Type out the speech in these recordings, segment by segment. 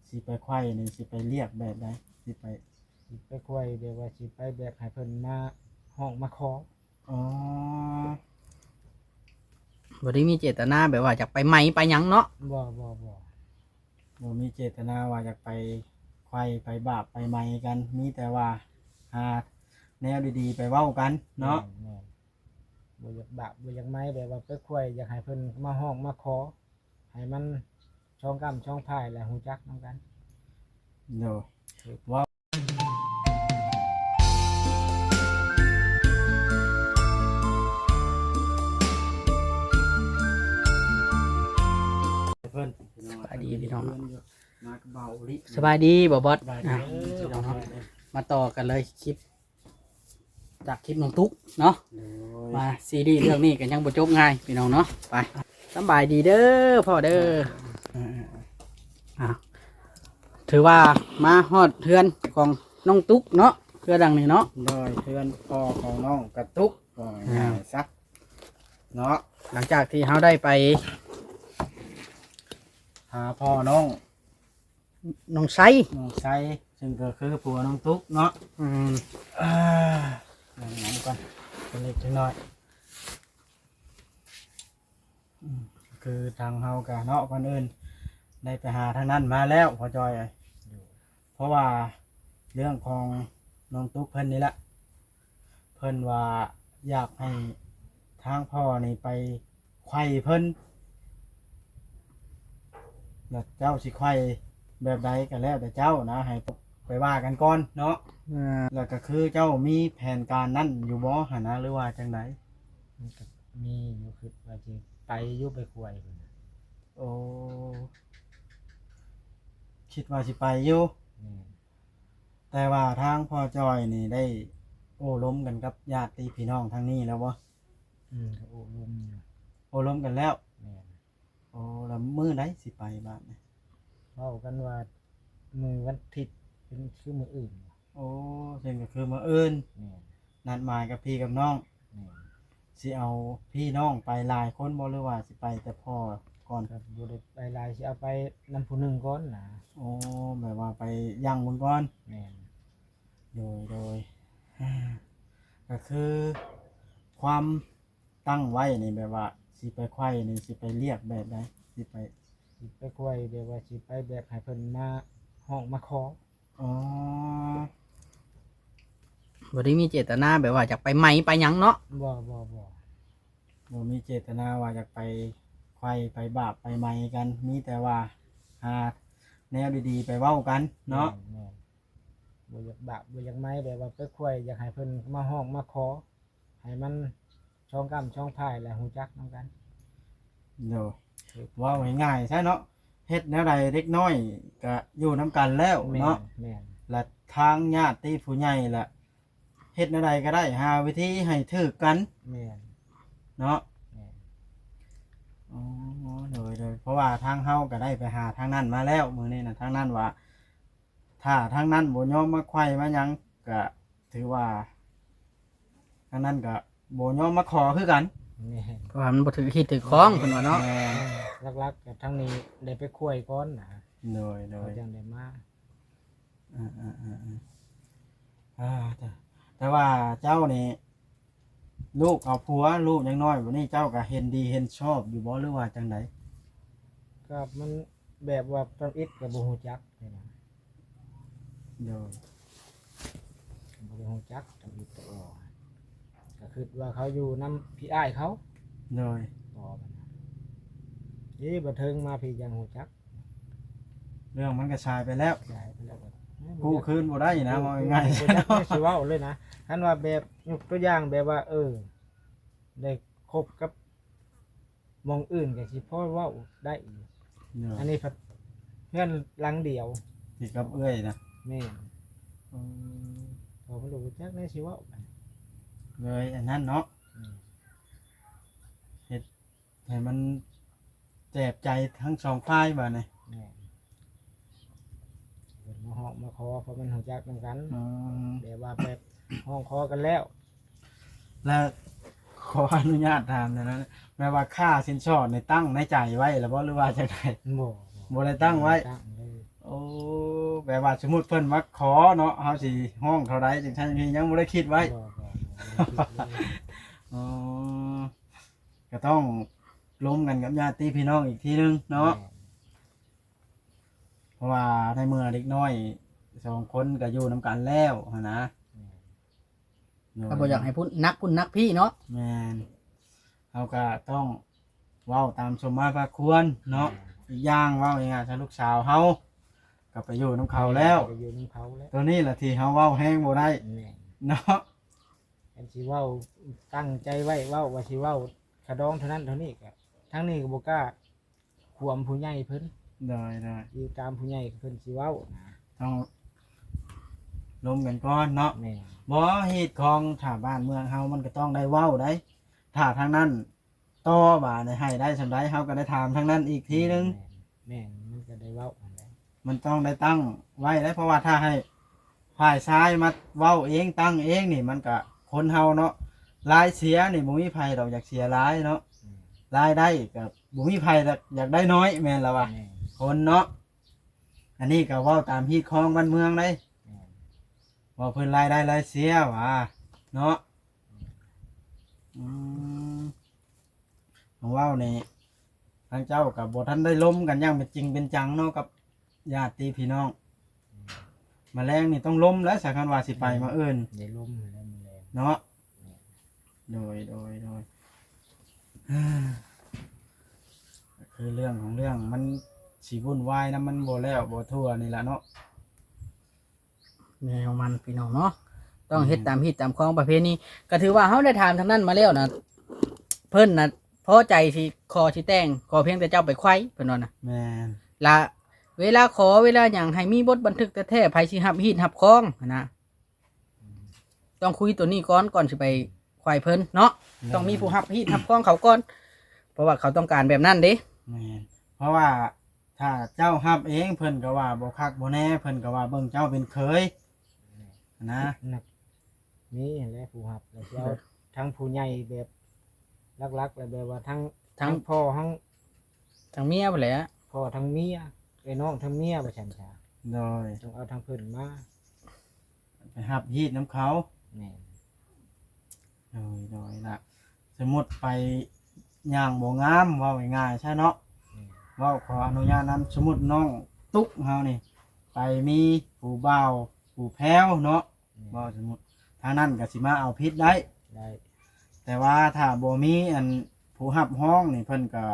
ຊິໄປໄຂວ້ນີ້ ຊິໄປລຽກແບບໃດ? ຊິໄປ ຊິໄປໄຂວ້ແບບວ່າຊິໄປແບບໃຫ້ເພິ່ນມາຮ້ອງມາຂໍ. ອໍ ບໍ່ໄດ້ມີເຈດຕະນາແບບວ່າຢາກໄປໄໝໄປຫຍັງເນາະ? ບໍ່ ບໍ່ ບໍ່ ບໍ່ມີເຈດຕະນາວ່າຢາກໄປໄຂວ້ ໄປບາບ ໄປໄໝກັນ, ມີແຕ່ວ່າຫາແນວດີໆໄປເວົ້າກັນເນາະ. ແມ່ນ ແມ່ນ ບໍ່ຢາກບາບ ບໍ່ຢາກໄໝ ແບບວ່າໄປໄຂວ້ ຢາກໃຫ້ເພິ່ນມາຮ້ອງມາຂໍ ໃຫ້ມັນສອງກ້ຳສອງພາຍ ແລ້ວຮູ້ຈັກນຳກັນ. ໂດຍ ເວົ້າ ເພິ່ນ ສະບາຍດີພີ່ນ້ອງ ມາກັບບ່າວໂອລິ. ສະບາຍດີບ່າວບອດ. ສະບາຍດີ ອ່າ ພີ່ນ້ອງເນາະ ມາຕໍ່ກັນເລີຍຄລິບ ຈາກຄລິບນ້ອງຕຸກເນາະ. ໂດຍ ມາຊີຣີເລື່ອງນີ້ກໍຍັງບໍ່ຈົບງ່າຍພີ່ນ້ອງເນາະ. ໄປ ສະບາຍດີເດີພໍ່ເດີ. ອ່າ ຖືວ່າມາຮອດເຮືອນຂອງນ້ອງຕຸກເນາະ ເຮືອນຫຼັງນີ້ເນາະ. ໂດຍ ເຮືອນພໍ່ຂອງນ້ອງກະຕຸກ ວ່າງ່າຍໆຊະເນາະ. ຫຼັງຈາກທີ່ເຮົາໄດ້ໄປຫາພໍ່ນ້ອງ ນ້ອງໄຊ ນ້ອງໄຊ ຊຶ່ງກໍຄືຜົວນ້ອງຕຸກເນາະ. ອືມ ອ່າ ນັ່ງນຳກ່ອນ ເລັກນ້ອຍ. ອືມ ຄືທາງເຮົາກະເນາະ ກ່ອນອື່ນໄດ້ໄປຫາທາງນັ້ນມາແລ້ວພໍ່ຈ້ອຍ. ໂດຍ ເພາະວ່າເລື່ອງຂອງນ້ອງຕຸກເພິ່ນນີ້ແຫຼະ ເພິ່ນວ່າຢາກໃຫ້ທາງພໍ່ນີ້ໄປໄຂວ້ເພິ່ນ ແລ້ວເຈົ້າຊິໄຂວ້ແບບໃດກໍແລ້ວແຕ່ເຈົ້ານະ ໃຫ້ໄປວ່າກັນກ່ອນເນາະ. ແລ້ວກໍຄືເຈົ້າມີແຜນການນັ້ນຢູ່ບໍ່ຫັ້ນນະ ຫຼືວ່າຈັ່ງໃດ? ມັນກໍມີຢູ່ ຄິດວ່າຊິໄປຢູ່ ໄປໄຂວ້ເພິ່ນ. ໂອ້ ຄິດວ່າຊິໄປຢູ່. ແມ່ນ ແຕ່ວ່າທາງພໍ່ຈ້ອຍນີ້ໄດ້ໂອ້ລົມກັນກັບຍາດຕິພີ່ນ້ອງທາງນີ້ແລ້ວບໍ່? ອືມ ກໍໂອ້ລົມຢູ່. ໂອ້ລົມກັນແລ້ວ? ແມ່ນ. ໂອ້ ແລ້ວມື້ໃດຊິໄປບາດນີ້? ເວົ້າກັນວ່າມື້ວັນທິດ ເປັນຄືມື້ອື່ນ. ໂອ້ ເຊິ່ງກໍຄືມື້ອື່ນ. ແມ່ນ. ນັດໝາຍກັບພີ່ກັບນ້ອງ. ແມ່ນ. ຊິເອົາພີ່ນ້ອງໄປຫຼາຍຄົນບໍ່ ຫຼືວ່າຊິໄປແຕ່ພໍ່ກ່ອນ? ກໍບໍ່ໄດ້ໄປຫຼາຍ ຊິເອົາໄປນຳຜູ້ໜຶ່ງກ່ອນນະ. ໂອ້ ແບບວ່າໄປຢັ້ງເບິ່ງກ່ອນ. ແມ່ນ. ໂດຍ ໂດຍ ກໍຄືຄວາມຕັ້ງໄວ້ນີ້ ແບບວ່າຊິໄປໄຂວ້ນີ້ ຊິໄປລຽກແບບໃດ? ຊິໄປ ຊິໄປໄຂວ້ແບບວ່າຊິໄປແບບໃຫ້ເພິ່ນມາຮ້ອງມາຂໍ. ອໍ ບໍ່ໄດ້ມີເຈດຕະນາແບບວ່າຢາກໄປໄໝໄປຫຍັງເນາະ? ບໍ່ ບໍ່ ບໍ່ ບໍ່ມີເຈດຕະນາວ່າຢາກໄປໄຂວ້ ໄປບາບ ໄປໄໝກັນ, ມີແຕ່ວ່າຫາແນວດີໆໄປເວົ້າກັນເນາະ. ແມ່ນ ແມ່ນ. ບໍ່ຢາກບາບ ບໍ່ຢາກໄໝ ແບບວ່າໄປໄຂວ້ ຢາກໃຫ້ເພິ່ນມາຮ້ອງມາຂໍ ໃຫ້ມັນສອງກ້ຳສອງພາຍ ແລ້ວຮູ້ຈັກນຳກັນ. ໂດຍ ເວົ້າງ່າຍໆຊະເນາະ ເຮັດແນວໃດເດັກນ້ອຍກະຢູ່ນຳກັນແລ້ວເນາະ. ແມ່ນ ແມ່ນ. ລະທາງຍາດຕິຜູ້ໃຫຍ່ລະເຮັດແນວໃດກໍໄດ້ ຫາວິທີໃຫ້ຖືກກັນ. ແມ່ນ ເນາະ. ແມ່ນ. ອໍ ໂດຍ ໂດຍ ເພາະວ່າທາງເຮົາກໍໄດ້ໄປຫາທາງນັ້ນມາແລ້ວ ມື້ນີ້ນະ ທາງນັ້ນວ່າ ຖ້າທາງນັ້ນບໍ່ຍອມມາໄຂວ້ມາຫຍັງ ກະຖືວ່າທາງນັ້ນກະບໍ່ຍອມມາຂໍຄືກັນ. ແມ່ນ. ເພາະວ່າມັນບໍ່ຖືກຮີດຖືກຄອງ ເພິ່ນວ່າເນາະ. ແມ່ນ. ຫຼັກໆກໍທາງນີ້ໄດ້ໄປໄຂວ້ກ່ອນນະ. ໂດຍ ໂດຍ. ເຂົາຈັ່ງໄດ້ມາ. ເອີ ເອີ ເອີ ເອີ ອ່າ ແຕ່ ແຕ່ວ່າເຈົ້ານີ້ ລູກເອົາຜົວ ລູກຍັງນ້ອຍ ບັດນີ້ເຈົ້າກໍເຫັນດີເຫັນຊອບຢູ່ບໍ່ ຫຼືວ່າຈັ່ງໃດ? ກໍມັນແບບວ່າທຳອິດກໍບໍ່ຮູ້ຈັກນີ້ນະ. ໂດຍ. ບໍ່ໄດ້ຮູ້ຈັກທຳອິດກໍ ກໍຄິດວ່າເຂົາຢູ່ນຳພີ່ອ້າຍເຂົາ. ໂດຍ. ບໍ່ ເອີ ບໍ່ເຖິງມາພີ່ຍັງຮູ້ຈັກ. ເລື່ອງມັນກໍສາຍໄປແລ້ວ ສາຍໄປແລ້ວ ກູ້ຄືນບໍ່ໄດ້ນະ ເວົ້າງ່າຍໆ ບໍ່ຈັກແນວຊິເວົ້າເລີຍນະ. ຄັນວ່າແບບຍົກຕົວຢ່າງແບບວ່າ ເອີ ໄດ້ຄົບກັບໝ່ອງອື່ນກໍຊິພໍເວົ້າໄດ້ຢູ່. ເນາະ. ອັນນີ້ພັດເຮືອນຫຼັງດຽວ ຕິດກັບເອື້ອຍນະ. ແມ່ນ. ອືມ ເຂົາບໍ່ຮູ້ຈັກແນວຊິເວົ້າ ເລີຍອັນນັ້ນເນາະ. ອືມ ເຮັດ ໃຫ້ມັນເຈັບໃຈທັງສອງຝ່າຍບາດນີ້. ແມ່ນ. ເພິ່ນມາຮ້ອງມາຂໍ ເພາະມັນຮູ້ຈັກນຳກັນ. ອືມ ແບບວ່າແບບຮ້ອງຂໍກັນແລ້ວ. ແລ້ວຂໍອະນຸຍາດຖາມແນວນັ້ນ ແບບວ່າຄ່າສິນສອດນີ້ຕັ້ງໃນໃຈໄວ້ແລ້ວບໍ່ ຫຼືວ່າຈັ່ງໃດ? ບໍ່ ບໍ່ໄດ້ຕັ້ງໄວ້. ບໍ່ໄດ້ຕັ້ງເລີຍ. ໂອ້ ແບບວ່າສົມມຸດເພິ່ນມາຂໍເນາະ ເຮົາຊິຮ້ອງເທົ່າໃດຈັ່ງຊັ້ນ ຍັງບໍ່ໄດ້ຄິດໄວ້. ບໍ່ ບໍ່ ບໍ່ໄດ້ຄິດເລີຍ. ອໍ ກໍຕ້ອງລົມກັນກັບຍາດຕິພີ່ນ້ອງອີກທີໜຶ່ງເນາະ. ແມ່ນ. ເພາະວ່າໃນເມື່ອເດັກນ້ອຍສອງຄົນກໍຢູ່ນຳກັນແລ້ວຫັ້ນນະ. ແມ່ນ. ໂດຍ ກໍບໍ່ຢາກໃຫ້ພຸ້ນໜັກພຸ້ນໜັກພີ້ເນາະ. ແມ່ນ. ເຮົາກໍຕ້ອງເວົ້າຕາມສົມມາພາຄວນເນາະ. ແມ່ນ. ອີກຢ່າງເວົ້າງ່າຍໆຊະ ລູກສາວເຮົາກໍໄປຢູ່ນຳເຂົາແລ້ວ. ໄປຢູ່ນຳເຂົາແລ້ວ. ຕົວນີ້ລະທີ່ເຮົາເວົ້າແຮງບໍ່ໄດ້. ແມ່ນ. ເນາະ. ຄັນຊິເວົ້າ ຕັ້ງໃຈໄວ້ເວົ້າວ່າຊິເວົ້າຂະດອງເທົ່ານັ້ນເທົ່ານີ້ ກໍທາງນີ້ກໍບໍ່ກ້າ ຄວາມຜູ້ໃຫຍ່ເພິ່ນ. ໂດຍ ໂດຍ. ຢູ່ຕາມຜູ້ໃຫຍ່ເພິ່ນຊິເວົ້ານະ. ຕ້ອງລົມກັນກ່ອນເນາະ. ແມ່ນ. ບໍ່ ຮີດຄອງ ຖ້າບ້ານເມືອງເຮົາມັນກໍຕ້ອງໄດ້ເວົ້າໄດ໋. ຖ້າທາງນັ້ນຕໍ່ບາດໃຫ້ໄດ້ສ່ຳໃດ ເຮົາກໍໄດ້ຖາມທາງນັ້ນອີກທີໜຶ່ງ. ແມ່ນ ແມ່ນ ມັນກໍໄດ້ເວົ້າຫັ້ນແຫຼະ. ມັນຕ້ອງໄດ້ຕັ້ງໄວ້ໄດ໋ ເພາະວ່າຖ້າໃຫ້ ຝ່າຍຊາຍມາເວົ້າເອງຕັ້ງເອງນີ້ ມັນກະ ຄົນເຮົາເນາະ ລາຍເສຍນີ້ບໍ່ມີໃຜດອກຢາກເສຍຫຼາຍເນາະ. ອືມ. ລາຍໄດ້ກະບໍ່ມີໃຜດອກຢາກໄດ້ນ້ອຍ ແມ່ນລະວະ. ແມ່ນ. ຄົນເນາະ ອັນນີ້ກະເວົ້າຕາມຮີດຄອງບ້ານເມືອງເດ້. ແມ່ນ. ເວົ້າເພິ່ນລາຍໄດ້ລາຍເສຍຫວາເນາະ. ອືມ. ເວົ້ານີ້ ທາງເຈົ້າກໍບໍ່ທັນໄດ້ລົມກັນຢ່າງເປັນຈິງເປັນຈັງເນາະ ກັບຍາດຕິພີ່ນ້ອງ. ອືມ. ມະແລງນີ້ຕ້ອງລົມແລ້ວ ສາຄັນວ່າຊິໄປມະອື່ນ ໄດ້ລົມແລ້ວມະແລງເນາະ. ແມ່ນ. ໂດຍ ໂດຍ ໂດຍ. ຄືເລື່ອງຂອງເລື່ອງ ມັນຊິວຸ່ນວາຍນຳ ມັນບໍ່ແລ້ວບໍ່ທົ່ວນີ້ລະເນາະ. ແນວມັນພີ່ນ້ອງເນາະ ຕ້ອງເຮັດ ແມ່ນ ຕາມຮີດຕາມຄອງປະເພນີ. ກໍຖືວ່າເຮົາໄດ້ຖາມທາງນັ້ນມາແລ້ວນະ ເພິ່ນນະພໍໃຈຊິຂໍຊິແຕ່ງ ຂໍພຽງແຕ່ເຈົ້າໄປໄຂວ້ ເພິ່ນວ່ານະ. ແມ່ນ. ລະເວລາຂໍເວລາຫຍັງໃຫ້ມີບົດບັນທຶກແທ້ໆ ໃຜຊິຮັບຮີດຮັບຄອງຫັ້ນນະ. ອືມ. ຕ້ອງຄຸຍໂຕນີ້ກ່ອນ ກ່ອນຊິໄປໄຂວ້ເພິ່ນເນາະ. ແມ່ນ. ຕ້ອງມີຜູ້ຮັບຮີດຮັບຄອງເຂົາກ່ອນ ເພາະວ່າເຂົາຕ້ອງການແບບນັ້ນເດ້. ແມ່ນ. ເພາະວ່າ ຖ້າເຈົ້າຮັບເອງ ເພິ່ນກໍວ່າບໍ່ຄັກບໍ່ແນ່ ເພິ່ນກໍວ່າເບິ່ງເຈົ້າເປັນເຂີຍ ແມ່ນ ນະ. ນັກ ມີຫັ້ນແຫຼະຜູ້ຮັບ ແລ້ວຊິເອົາ ໂດຍ ທັງຜູ້ໃຫຍ່ແບບຫຼັກໆ ແລ້ວແບບວ່າທັງ ທັງ ທັງພໍ່ ທັງ ທັງເມຍພຸ້ນແຫຼະ ພໍ່ທັງເມຍ ເອື້ອຍນ້ອງທັງເມຍວ່າຊັ້ນຊະ. ໂດຍ. ຕ້ອງເອົາທັງເພິ່ນມາ ໄປຮັບຮີດນຳເຂົາ. ແມ່ນ. ໂດຍ ໂດຍລະ ສົມມຸດໄປຍ່າງບໍ່ງາມ ເວົ້າງ່າຍໆຊະເນາະ. ແມ່ນ. ເວົ້າຂໍອະນຸຍາດນຳ ສົມມຸດນ້ອງຕຸກເຮົານີ້ ໄປມີຜູ້ບ່າວຜູ້ແພ້ວເນາະ. ແມ່ນ. ເວົ້າສົມມຸດ ທາງນັ້ນກໍຊິມາເອົາຜິດໄດ້. ໄດ້. ແຕ່ວ່າຖ້າບໍ່ມີອັນຜູ້ຮັບຮອງນີ້ ເພິ່ນກໍ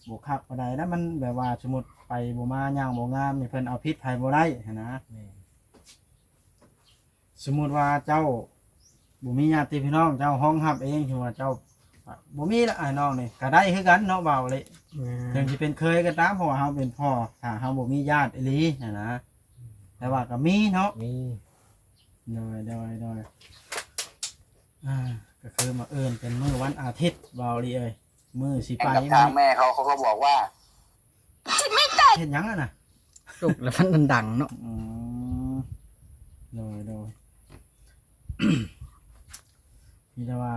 ບໍ່ຄັກປານໃດນະ ມັນແບບວ່າສົມມຸດໄປບໍ່ມາ ຍ່າງບໍ່ງາມນີ້ ເພິ່ນເອົາຜິດໃຜບໍ່ໄດ້ຫັ້ນນະ. ແມ່ນ. ສົມມຸດວ່າເຈົ້າບໍ່ມີຍາດຕິພີ່ນ້ອງ ເຈົ້າຮອງຮັບເອງ ຖືວ່າເຈົ້າ ອາ ບໍ່ມີລະອ້າຍນ້ອງນີ້ ກໍໄດ້ຄືກັນເນາະ ບ່າວເລ. ແມ່ນ. ເຖິງຊິເປັນເຂີຍກໍຕາມ ເພາະວ່າເຮົາເປັນພໍ່ ຖ້າເຮົາບໍ່ມີຍາດອີ່ຫຼີຫັ້ນນະ. ແຕ່ວ່າກໍມີເນາະ. ມີ. ໂດຍ ໂດຍ ໂດຍ. ອ່າ ກໍຄືມື້ອື່ນເປັນມື້ວັນອາທິດ ບ່າວເລເອີຍ. ມື້ຊິໄປ ແມ່ນ ກັບທາງແມ່ເຂົາ ເຂົາກໍບອກວ່າ ເຮັດຫຍັງຫັ້ນນະ? ຈຸກແລ້ວມັນດັງເນາະ. ອືມ ໂດຍ ໂດຍ. ມີແຕ່ວ່າ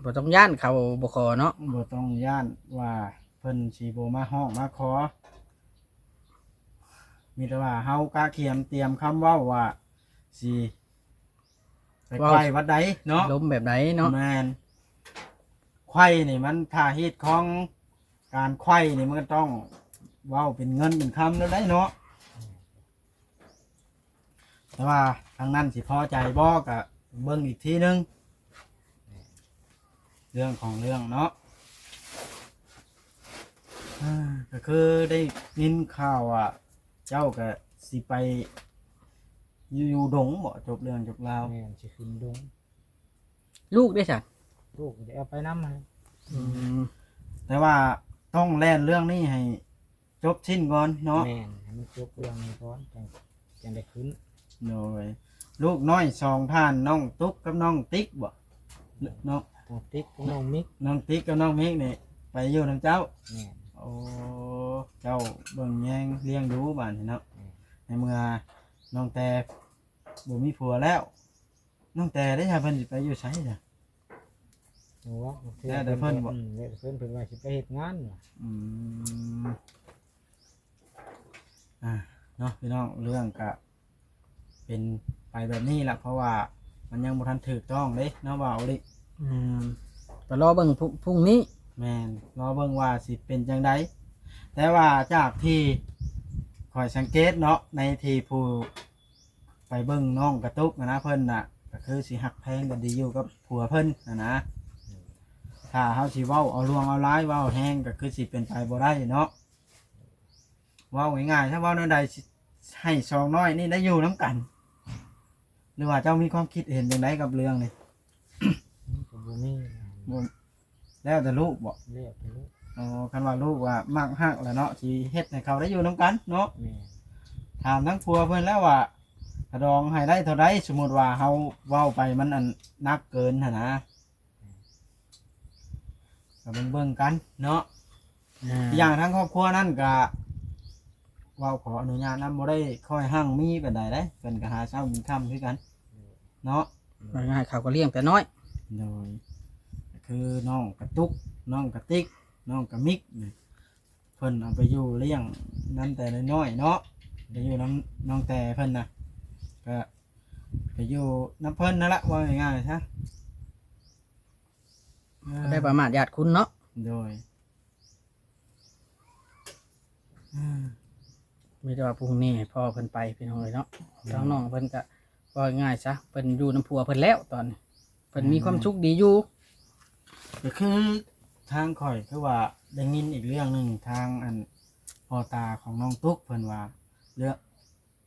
ບໍ່ຕ້ອງຢ້ານເຂົາບໍ່ຂໍເນາະ. ບໍ່ຕ້ອງຢ້ານວ່າເພິ່ນຊິບໍ່ມາຮ້ອງມາຂໍ. ມີແຕ່ວ່າເຮົາກະກຽມຕຽມຄຳເວົ້າວ່າຊິ ໄປ ເວົ້າ ໄຂວ້ວັດໃດເນາະ ລົມແບບໃດເນາະ. ແມ່ນ. ໄຂວ້ນີ້ມັນ ຖ້າຮີດຄອງການໄຂວ້ນີ້ ມັນກໍຕ້ອງເວົ້າເປັນເງິນເປັນຄຳແລ້ວໄດ໋ເນາະ. ແຕ່ວ່າທາງນັ້ນຊິພໍໃຈບໍ່ ກໍເບິ່ງອີກທີໜຶ່ງ ເລື່ອງຂອງເລື່ອງເນາະ. ອ່າ ກໍຄືໄດ້ຍິນຂ່າວວ່າ ເຈົ້າກໍຊິໄປຢູ່ ຢູ່ດົງບໍ? ຈົບເລື່ອງຈົບລາວ. ແມ່ນ ຊິຂຶ້ນດົງ. ລູກເດ້ຊັ້ນ? ລູກຈະເອົາໄປນຳຫັ້ນ. ອືມ ແຕ່ວ່າຕ້ອງແລ່ນເລື່ອງນີ້ໃຫ້ຈົບສິ້ນກ່ອນເນາະ. ແມ່ນ ໃຫ້ມັນຈົບເລື່ອງນີ້ກ່ອນ ຈັ່ງ ຈັ່ງໄດ້ຂຶ້ນ. ໂດຍ. ລູກນ້ອຍສອງທ່ານ ນ້ອງຕຸກກັບນ້ອງຕິກບໍ? ແມ່ນ. ນ້ອງ ນ້ອງຕິກກັບນ້ອງມິກ. ນ້ອງຕິກກັບນ້ອງມິກນີ້ໄປຢູ່ນຳເຈົ້າ? ແມ່ນ. ໂອ້ ເຈົ້າເບິ່ງແຍງລ້ຽງດູບາດນີ້ເນາະ. ແມ່ນ. ໃນເມື່ອນ້ອງແຕ່ບໍ່ມີຜົວແລ້ວ ນ້ອງແຕ່ເດ້ ຖ້າເພິ່ນຊິໄປຢູ່ໃສຊະ? ໂອ້ ແລ້ວແຕ່ເພິ່ນບໍ? ອືມ ແລ້ວແຕ່ເພິ່ນ ເພິ່ນວ່າຊິໄປເຮັດງານ. ອືມ ອ່າ ເນາະພີ່ນ້ອງ ເລື່ອງກະເປັນໄປແບບນີ້ລະ ເພາະວ່າມັນຍັງບໍ່ທັນຖືກຕ້ອງເດ້ເນາະ ບ່າວລິ. ແມ່ນ ກໍລໍເບິ່ງ ພຸ- ພຸ່ງນີ້. ແມ່ນ ລໍເບິ່ງວ່າຊິເປັນຈັ່ງໃດ ແຕ່ວ່າຈາກທີ່ຂ້ອຍສັງເກດເນາະ ໃນທີ່ຜູ້ໄປເບິ່ງນ້ອງກະຕຸກຫັ້ນນະ ເພິ່ນນະ ກໍຄືຊິຮັກແພງກັນດີຢູ່ກັບຜົວເພິ່ນຫັ້ນນະ. ຖ້າເຮົາຊິເວົ້າເອົາລວງເອົາລາຍ ເວົ້າແຮງກໍຄືຊິເປັນໄປບໍ່ໄດ້ເນາະ. ເວົ້າງ່າຍໆ ຖ້າເວົ້າແນວໃດ ຊິໃຫ້ສອງນ້ອຍນີ້ໄດ້ຢູ່ນຳກັນ ຫຼືວ່າເຈົ້າມີຄວາມຄິດເຫັນຈັ່ງໃດກັບເລື່ອງນີ້? ມັນກໍບໍ່ມີນະ ບໍ່ ແລ້ວແຕ່ລູກບໍ? ແລ້ວແຕ່ລູກ. ອໍ ຄັນວ່າລູກວ່າມັກຮັກແລ້ວເນາະ ຊິເຮັດໃຫ້ເຂົາໄດ້ຢູ່ນຳກັນເນາະ. ແມ່ນ ຖາມທາງຜົວເພິ່ນແລ້ວວ່າ ກະດອງໃຫ້ໄດ້ເທົ່າໃດ? ສົມມຸດວ່າເຮົາເວົ້າໄປມັນອັນໜັກເກີນຫັ້ນນະ. ກໍເບິ່ງໆ ກັນເນາະ. ອ່າ ອີກຢ່າງທາງຄອບຄົວນັ້ນກະເວົ້າຂໍອະນຸຍາດນຳ ບໍ່ໄດ້ຄ່ອຍຮັ່ງມີປານໃດເດ້ ເພິ່ນກໍຫາເຊົ້າກິນຄ່ຳຄືກັນເນາະ. ວ່າງ່າຍເຂົາກໍລ້ຽງແຕ່ນ້ອຍ. ໂດຍ ກໍຄືນ້ອງກະຕຸກ ນ້ອງກະຕິກ ນ້ອງກະມິກນີ້ ເພິ່ນເອົາໄປຢູ່ລ້ຽງນຳແຕ່ນ້ອຍໆ ເນາະ ໄປຢູ່ນຳນ້ອງແຕ່ເພິ່ນນະ ກະໄປຢູ່ນຳເພິ່ນນັ້ນລະ ເວົ້າງ່າຍໆ ຊະ. ເອີ ໄດ້ປະໝາດຍາດຄຸນເນາະ. ໂດຍ ເອີ ມີແຕ່ວ່າພວກນີ້ໃຫ້ພໍ່ເພິ່ນໄປພີ່ນ້ອງເອີຍເນາະ. ອືມ ທາງນ້ອງເພິ່ນກະ ເວົ້າງ່າຍຊະ ເພິ່ນຢູ່ນຳຜົວເພິ່ນແລ້ວຕອນນີ້ ເພິ່ນມີຄວາມສຸກດີຢູ່. ແມ່ນ ກໍຄືທາງຂ້ອຍຄືວ່າໄດ້ຍິນອີກເລື່ອງໜຶ່ງ ທາງອັນພໍ່ຕາຂອງນ້ອງຕຸກເພິ່ນວ່າ ເລື່ອງ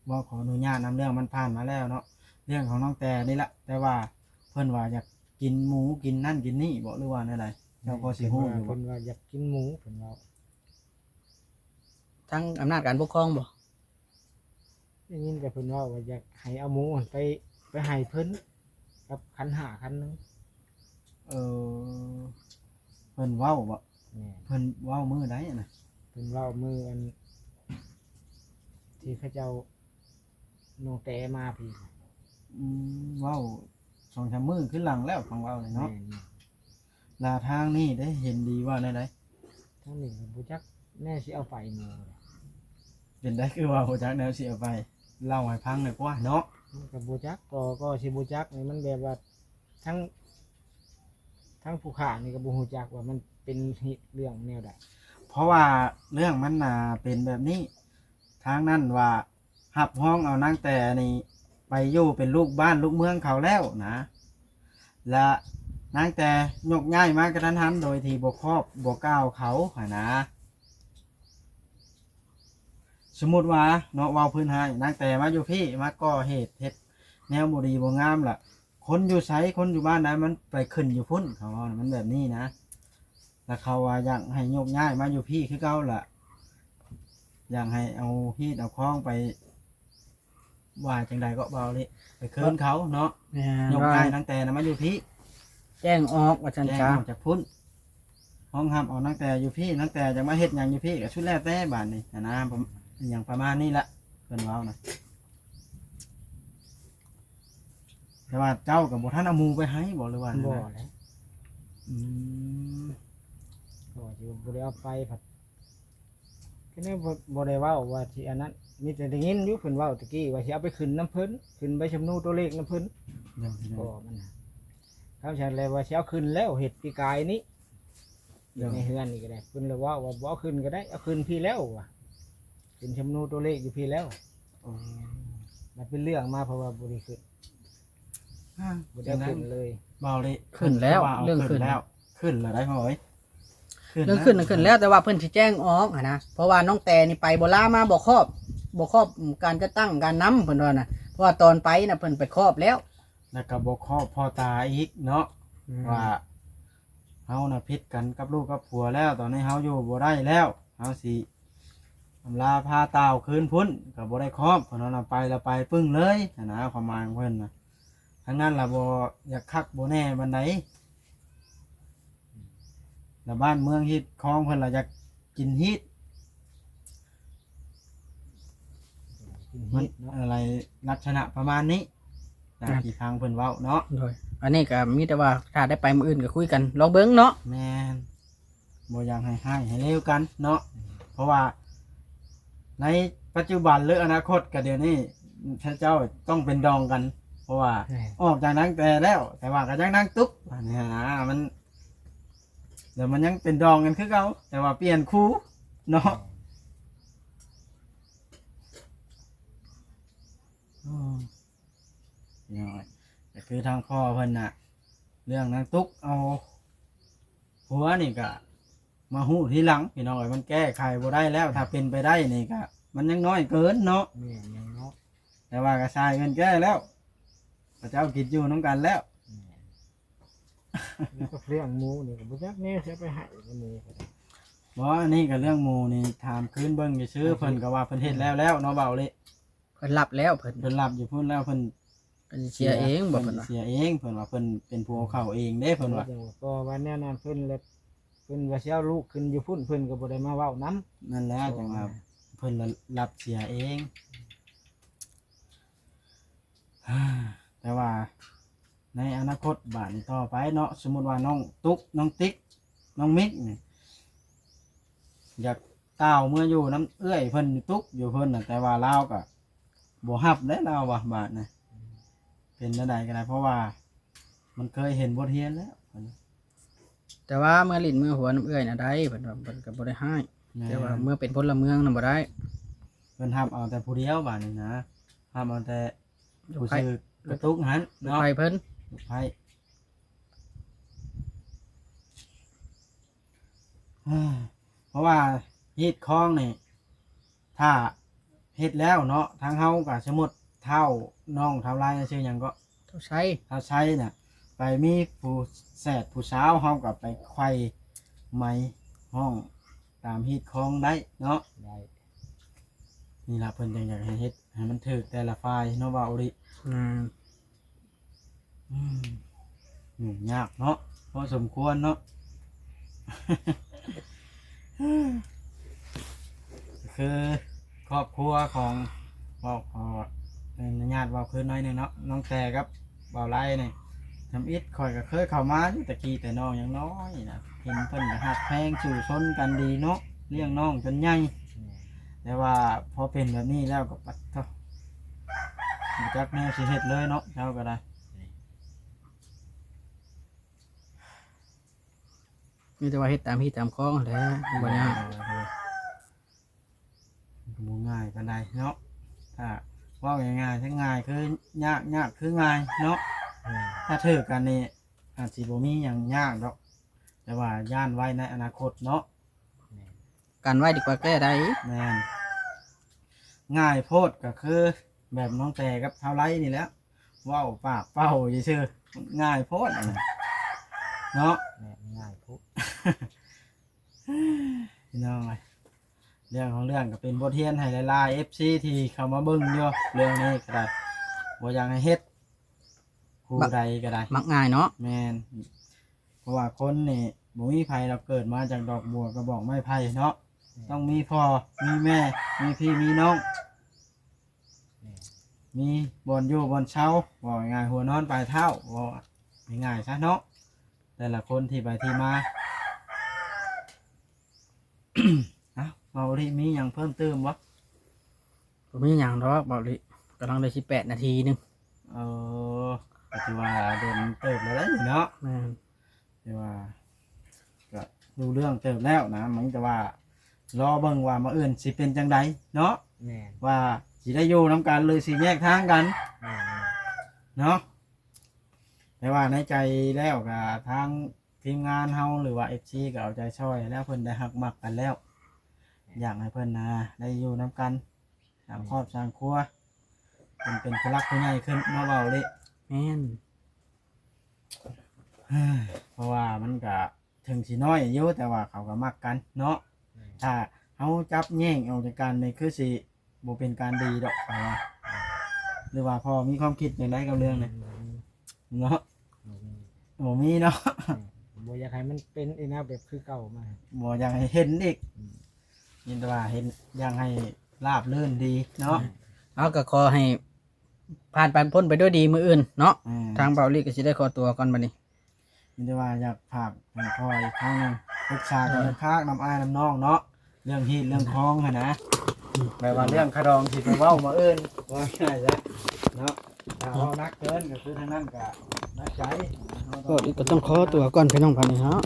ເວົ້າຂໍອະນຸຍາດນຳ ເລື່ອງມັນຜ່ານມາແລ້ວເນາະ ເລື່ອງຂອງນ້ອງແຕ່ນີ້ລະ ແຕ່ວ່າເພິ່ນວ່າຢາກກິນໝູ ກິນນັ້ນກິນນີ້ບໍ ຫຼືວ່າແນວໃດ? ເຈົ້າພໍຊິຮູ້ຢູ່ບໍ? ເພິ່ນວ່າຢາກກິນໝູ ເພິ່ນເວົ້າ. ທາງອຳນາດການປົກຄອງບໍ? ໄດ້ຍິນແຕ່ເພິ່ນເວົ້າວ່າຢາກໃຫ້ເອົາໝູຫັ້ນໄປ ໄປໃຫ້ເພິ່ນກັບຂັນຫ້າ ຂັນໜຶ່ງ. ເອີ ເພິ່ນເວົ້າບໍ? ແມ່ນ ເພິ່ນເວົ້າມື້ໃດຫັ້ນນະ? ເພິ່ນເວົ້າມື້ອັນ ທີ່ເຂົາເຈົ້າ ນ້ອງແຕມາພີ້. ອືມ ເວົ້າສອງສາມມື້ຄືນຫຼັງແລ້ວ ຟັງເວົ້ານີ້ເນາະ. ແມ່ນໆ ລະທາງນີ້ເດ້ ເຫັນດີວ່າແນວໃດ? ທາງນີ້ກໍບໍ່ຈັກແນວຊິເອົາໄປໝູ. ເປັນໃດຄືວ່າບໍ່ຈັກແນວຊິເອົາໄປ? ເລົ່າໃຫ້ຟັງໜ່ອຍກວ່າເນາະ. ມັນກໍບໍ່ຈັກ ກໍ ກໍຊິບໍ່ຈັກນີ້ ມັນແບບວ່າ ທັງ ທັງຜູ້ຂ້ານີ້ກໍບໍ່ຮູ້ຈັກວ່າມັນເປັນເຫດເລື່ອງແນວໃດ. ເພາະວ່າເລື່ອງມັນນະເປັນແບບນີ້ ທາງນັ້ນວ່າຮັບຮອງເອົານາງແຕ່ນີ້ໄປຢູ່ເປັນລູກບ້ານລູກເມືອງເຂົາແລ້ວນະ ລະນາງແຕ່ຍົກຍ້າຍມາກະທັນຫັນ ໂດຍທີ່ບໍ່ຄອບບໍ່ກ່າວເຂົາຫັ້ນນະ. ສົມມຸດວ່າເນາະ ເວົ້າພື້ນໃຫ້ນາງແຕ່ມາຢູ່ພີ້ ມາກໍ່ເຫດເຮັດແນວບໍ່ດີບໍ່ງາມລະ ຄົນຢູ່ໃສ ຄົນຢູ່ບ້ານໃດ ມັນໄປຂຶ້ນຢູ່ພຸ້ນ ເຂົາເວົ້ານະ ມັນແບບນີ້ນະ. ລະເຂົາວ່າຢາກໃຫ້ຍົກຍ້າຍມາຢູ່ພີ້ຄືເກົ່າລະ ຢາກໃຫ້ເອົາຮີດເອົາຄອງໄປ ວ່າຈັ່ງໃດກໍເວົ້າເລີຍ ໄປຄືນເຂົາເນາະ. ແມ່ນ ຍົກຍ້າຍນາງແຕ່ນະມາຢູ່ພີ້ ແຈ້ງອອກວ່າຊັ້ນຊະ ແຈ້ງອອກຈາກພຸ້ນ ຮອງຮັບເອົານາງແຕ່ຢູ່ພີ້ ນາງແຕ່ຈະມາເຮັດຫຍັງຢູ່ພີ້ ກໍສຸດແລ້ວແຕ່ບາດນີ້ຫັ້ນນະ. ປະ- ອີຫຍັງປະມານນີ້ລະ ເພິ່ນເວົ້ານະ. ແຕ່ວ່າເຈົ້າກໍບໍ່ທັນເອົາໝູໄປໃຫ້ບໍ ຫຼືວ່າແນວໃດ? ບໍ່ແຫຼະ. ອືມ ກໍວ່າຊິບໍ່ໄດ້ເອົາໄປ ພັດ ກໍແນວບໍ່- ບໍ່ໄດ້ເວົ້າວ່າຊິອັນນັ້ນ ມີແຕ່ໄດ້ຍິນຢູ່ເພິ່ນເວົ້າຕະກີ້ວ່າຊິເອົາໄປຂຶ້ນນຳເພິ່ນ ຂຶ້ນໃບຊຳໂນຕົວເລກນຳເພິ່ນ. ໂດຍ ໂດຍ ກໍມັນນະ ຄຳສັນແລ້ວວ່າຊິເອົາຂຶ້ນແລ້ວ ເຮັດປີກາຍນີ້ ໂດຍ ໃນເຮືອນນີ້ກໍໄດ້ ເພິ່ນລະເວົ້າວ່າບໍ່ເອົາຂຶ້ນກໍໄດ້ ເອົາຂຶ້ນພີ້ແລ້ວວ່າ ຂຶ້ນຊຳໂນຕົວເລກຢູ່ພີ້ແລ້ວ. ໂອ້ ລະເປັນເລື່ອງມາ ເພາະວ່າບໍ່ໄດ້ຂຶ້ນ ອາ ບໍ່ໄດ້ຂຶ້ນເລີຍ. ເວົ້າເລີຍ ຂຶ້ນແລ້ວ ເລື່ອງຂຶ້ນແລ້ວ ຂຶ້ນແລ້ວໄດ໋ພໍ່ເອີຍ. ເລື່ອງຂຶ້ນນະ ຂຶ້ນນະ ຂຶ້ນແລ້ວ ແຕ່ວ່າເພິ່ນຊິແຈ້ງອອກຫັ້ນນະ ເພາະວ່ານ້ອງແຕ່ນີ້ໄປບໍ່ລາມາບໍ່ຄອບ ບໍ່ຄອບການຈັດຕັ້ງການນຳ ເພິ່ນວ່ານະ ເພາະວ່າຕອນໄປນະເພິ່ນໄປຄອບແລ້ວ ແລ້ວກໍບໍ່ຄອບພໍ່ຕາອີກເນາະ ອືມ ວ່າເຮົານະຜິດກັນກັບລູກກັບຜົວແລ້ວ ຕອນນີ້ເຮົາຢູ່ບໍ່ໄດ້ແລ້ວ ເຮົາຊິອຳລາພາຕ່າວຄືນພຸ້ນ ກໍບໍ່ໄດ້ຄອບ ເພິ່ນວ່ານະ ໄປລະໄປປຶ້ງເລີຍຫັ້ນນະ ຄວາມໝາຍຂອງເພິ່ນນະ. ທາງນັ້ນລະບໍ່ຢາກຄັກບໍ່ແນ່ປານໃດ ລະບ້ານເມືອງຮີດຄອງເພິ່ນລະຢາກກິນຮີດ ກິນຮີດເນາະ ມັນອະໄລລັກສະນະປະມານນີ້ ຕາມ ອ່າ ທີ່ທາງເພິ່ນເວົ້າເນາະ. ໂດຍ ອັນນີ້ກໍມີແຕ່ວ່າຖ້າໄດ້ໄປມື້ອື່ນກໍຄຸຍກັນລອງເບິ່ງເນາະ. ແມ່ນ ບໍ່ຢາກໃຫ້ຮ້າຍໃຫ້ເລວກັນເນາະ ເພາະວ່າໃນ ປັດຈຸບັນ ຫຼື ອະນາຄົດ ກໍດຽວນີ້ເຈົ້າຕ້ອງເປັນດອງກັນ ເພາະວ່າ ແມ່ນ ອອກຈາກນາງແຕ່ແລ້ວ ແຕ່ວ່າກໍຍັງນາງຕຸກ ອັນນີ້ນະ ມັນ ແລ້ວມັນຍັງເປັນດອງກັນຄືເກົ່າ ແຕ່ວ່າປ່ຽນຄູ່ເນາະ. ແມ່ນ ໂອ້ ພີ່ນ້ອງເອີຍ ກໍຄືທາງພໍ່ເພິ່ນນະ ເລື່ອງນາງຕຸກເອົາຜົວນີ້ກະມາຮູ້ທີຫຼັງ ພີ່ນ້ອງເອີຍ ມັນແກ້ໄຂບໍ່ໄດ້ແລ້ວ ຖ້າເປັນໄປໄດ້ນີ້ກະ ມັນຍັງນ້ອຍເກີນເນາະ. ແມ່ນ ຍັງເນາະ ແຕ່ວ່າກໍຊາຍເງິນແກ້ແລ້ວ ເຂົາເຈົ້າກິນຢູ່ນຳກັນແລ້ວ. ແມ່ນ ແລ້ວກໍເລື່ອງໝູນີ້ກໍບໍ່ຈັກແນວຊິໄປໃຫ້ໝູກໍໄດ້. ບໍ່ ອັນນີ້ກໍເລື່ອງໝູນີ້ຖາມຄືນເບິ່ງຊື່ໆ ເພິ່ນກໍວ່າເພິ່ນເຮັດແລ້ວແລ້ວເນາະ ເວົ້າເລີຍ. ເພິ່ນລັບແລ້ວ ເພິ່ນ ເພິ່ນລັບຢູ່ພຸ້ນແລ້ວ ເພິ່ນ ເພິ່ນເສຍເອງບໍ່ ເພິ່ນວ່າ ເສຍເອງ ເພິ່ນວ່າເພິ່ນເປັນຜູ້ເອົາເຂົ້າເອງເດ້ ເພິ່ນວ່າ. ເອີ ຈັ່ງວ່າ ກໍວ່າແນວນັ້ນ ເພິ່ນລະ ເພິ່ນວ່າຊິເອົາລູກຂຶ້ນຢູ່ພຸ້ນ ເພິ່ນກໍບໍ່ໄດ້ມາເວົ້ານຳ. ນັ້ນແຫຼະ ຈັ່ງວ່າເພິ່ນລະລັບເສຍເອງ. ແຕ່ວ່າໃນອະນາຄົດບາດນີ້ຕໍ່ໄປເນາະ ສົມມຸດວ່ານ້ອງຕຸກ ນ້ອງຕິກ ນ້ອງມິກນີ້ ຢາກຕ່າວເມືອຢູ່ນຳເອື້ອຍເພິ່ນ ຕຸກຢູ່ເພິ່ນນະ ແຕ່ວ່າລາວກໍບໍ່ຮັບເດ້ ລາວວ່າບາດນະ ເປັນແນວໃດກໍໄດ້ ເພາະວ່າມັນເຄີຍເຫັນບົດຮຽນແລ້ວ. ແຕ່ວ່າເມືອຫຼິ້ນເມືອຫົວນຳເອື້ອຍນະໄດ້ ເພິ່ນວ່າ ເພິ່ນກໍບໍ່ໄດ້ຮ້າຍ. ແມ່ນ ແຕ່ວ່າເມືອເປັນພົນລະເມືອງນະບໍ່ໄດ້ ເພິ່ນຮັບເອົາແຕ່ຜູ້ດຽວບາດນີ້ນະ ຮັບເອົາແຕ່ຜູ້ຊື່ກະຕຸກຫັ້ນເນາະ ລູກໃພ້ເພິ່ນ ລູກໃພ້. ເພາະວ່າຮີດຄອງນີ້ ຖ້າເຮັດແລ້ວເນາະ ທາງເຮົາກໍສົມມຸດ ທ້າວ ນ້ອງທ້າວລາຍ ຊື່ຫຍັງເກາະ ທ້າວໄຊ ທ້າວໄຊນະ ໄປມີຜູ້ແສດຜູ້ສາວ ເຮົາກໍໄປໄຂວ່ໄໝຮ້ອງຕາມຮີດຄອງໄດ້ເນາະ. ໄດ້ ນີ້ລະເພິ່ນຈັ່ງຢາກໃຫ້ເຮັດໃຫ້ມັນຖືກແຕ່ລະຝ່າຍເນາະ ເວົ້າອີ່ຫຼີ. ອືມ ອືມ ຫຍຸ້ງຍາກເນາະ ພໍສົມຄວນເນາະ ຄືຄອບຄົວຂອງ ເວົ້າ ຂໍອະນຸຍາດເວົ້າຄືນໜ້ອຍໜຶ່ງເນາະ ນ້ອງແຕ່ກັບບ່າວໄລນີ້ ທຳອິດຂ້ອຍກໍເຄີຍເຂົ້າມາຢູ່ແຕ່ກີ້ ແຕ່ນ້ອງຍັງນ້ອຍນະ ເຫັນເພິ່ນກໍຮັກແພງສູ້ຊົນກັນດີເນາະ ລ້ຽງນ້ອງຈົນໃຫຍ່. ແມ່ນ ແຕ່ວ່າພໍເປັນແບບນີ້ແລ້ວກໍປັດໂທ້ ບໍ່ຈັກແນວຊິເຮັດເລີຍເນາະ ເຈົ້າກໍໄດ້. ມີແຕ່ວ່າເຮັດຕາມຮີດຕາມຄອງຫັ້ນແຫຼະ ບໍ່ຍາກ. ໂດຍ ໂດຍ ບໍ່ງ່າຍປານໃດເນາະ ຖ້າເວົ້າງ່າຍໆ ທັງງ່າຍຄືຍາກ ຍາກຄືງ່າຍເນາະ. ແມ່ນ ຖ້າຖືກກັນນີ້ອາດຊິບໍ່ມີຫຍັງຍາກດອກ ແຕ່ວ່າຢ້ານໄວ້ໃນອະນາຄົດເນາະ. ແມ່ນ ກັນໄວ້ດີກວ່າແກ້ໄດ້. ແມ່ນ ງ່າຍໂພດກໍຄືແບບນ້ອງແຕ່ກັບທ້າວໄລນີ້ແຫຼະ ເວົ້າປາກເປົ່າຊື່ໆ ງ່າຍໂພດນະເນາະ. ແມ່ນ ງ່າຍໂພດ ພີ່ນ້ອງເອີຍ ເລື່ອງຂອງເລື່ອງກໍເປັນບົດຮຽນໃຫ້ຫຼາຍໆ ເອັຟຊີ ທີ່ເຂົ້າມາເບິ່ງຢູ່ ເລື່ອງນີ້ກໍໄດ້ ບໍ່ຢາກໃຫ້ເຮັດ ຜູ້ໃດກໍໄດ້ ມັກງ່າຍເນາະ. ແມ່ນ ເພາະວ່າຄົນນີ້ບໍ່ມີໃຜດອກເກີດມາຈາກດອກບົວກະບອກໄມ້ໄຜ່ເນາະ. ແມ່ນ ຕ້ອງມີພໍ່ມີແມ່ ມີພີ່ມີນ້ອງ ແມ່ນ ມີບ່ອນຢູ່ບ່ອນເຊົາ ເວົ້າງ່າຍໆ ຫົວນອນປາຍເທົ້າ ເວົ້າງ່າຍໆຊະເນາະ ແຕ່ລະຄົນທີ່ໄປທີ່ມາ. ເອົ້າ ເບົາລິ ມີຫຍັງເພີ່ມເຕີມບໍ່? ບໍ່ມີຫຍັງດອກເບົາລິ ກຳລັງໄດ້ສິບແປດນາທີໜຶ່ງ. ເອີ ກໍຖືວ່າດົນເຕີບແລ້ວເດ້ເນາະ. ແມ່ນ ແຕ່ວ່າກໍຮູ້ເລື່ອງເຕີບແລ້ວນະ ມີແຕ່ວ່າລໍເບິ່ງວ່າມື້ອື່ນຊິເປັນຈັ່ງໃດເນາະ. ແມ່ນ ວ່າຊິໄດ້ຢູ່ນຳກັນ ຫຼື ຊິແຍກທາງກັນ. ແມ່ນ ເນາະ ແຕ່ວ່າໃນໃຈແລ້ວກໍທາງທີມງານເຮົາ ຫຼືວ່າເອັຟຊີ ກໍເອົາໃຈຊ່ອຍແລ້ວ ເພິ່ນໄດ້ຮັກມັກກັນແລ້ວ ຢາກໃຫ້ເພິ່ນນະໄດ້ຢູ່ນຳກັນ ສ້າງຄອບສ້າງຄົວ ເພິ່ນເປັນຜູ້ຫຼັກຜູ້ໃຫຍ່ຂຶ້ນເນາະ ເບົາລິ. ແມ່ນ ເພາະວ່າມັນກະເຖິງຊິນ້ອຍຢູ່ ແຕ່ວ່າເຂົາກໍມັກກັນເນາະ. ແມ່ນ ຖ້າເຮົາຈັບແຍກອອກຈາກກັນນີ້ ຄືຊິ ບໍ່ເປັນການດີດອກ ຂ້ອຍວ່າ. ຫຼືວ່າພໍ່ມີຄວາມຄິດຈັ່ງໃດກັບເລື່ອງນີ້? ອືມ ເນາະ ບໍ່ມີ ບໍ່ມີເນາະ. ອືມ ບໍ່ຢາກໃຫ້ມັນເປັນອີກນະ ແບບຄືເກົ່າມາ ບໍ່ຢາກໃຫ້ເຫັນອີກ. ອືມ ມີແຕ່ວ່າເຫັນ ຢາກໃຫ້ລາບລື່ນດີເນາະ. ອືມ ເອົາ ກໍຂໍໃຫ້ຜ່ານໄປ ພົ້ນໄປດ້ວຍດີມື້ອື່ນເນາະ. ອືມ ທາງເບົາລິກໍຊິໄດ້ຂໍຕົວກ່ອນບັດນີ້. ມີແຕ່ວ່າຢາກຝາກໃຫ້ພໍ່ອີກຄັ້ງໜຶ່ງ ປຶກສາກັນຄັກໆ ນຳອ້າຍນຳນ້ອງເນາະ ເລື່ອງຮີດເລື່ອງຄອງຫັ້ນນະ. ແບບວ່າເລື່ອງຂະດອງຊິໄປເວົ້າມື້ອື່ນ ວ່າງ່າຍຊະເນາະ. ຖ້າເວົ້າໜັກເກີນກໍຄືທາງນັ້ນກໍໜັກໃຈ. ກໍ ກໍຕ້ອງຂໍຕົວກ່ອນພີ່ນ້ອງ ບັດນີ້ເນາະ.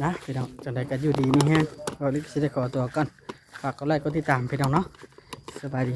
ນະພີ່ນ້ອງ ຈັ່ງໃດກໍຢູ່ດີມີແຮງ ກໍລິກຊິໄດ້ຂໍຕົວກ່ອນ. ຝາກກົດໄລກົດຕິດຕາມພີ່ນ້ອງເນາະ. ສະບາຍດີ.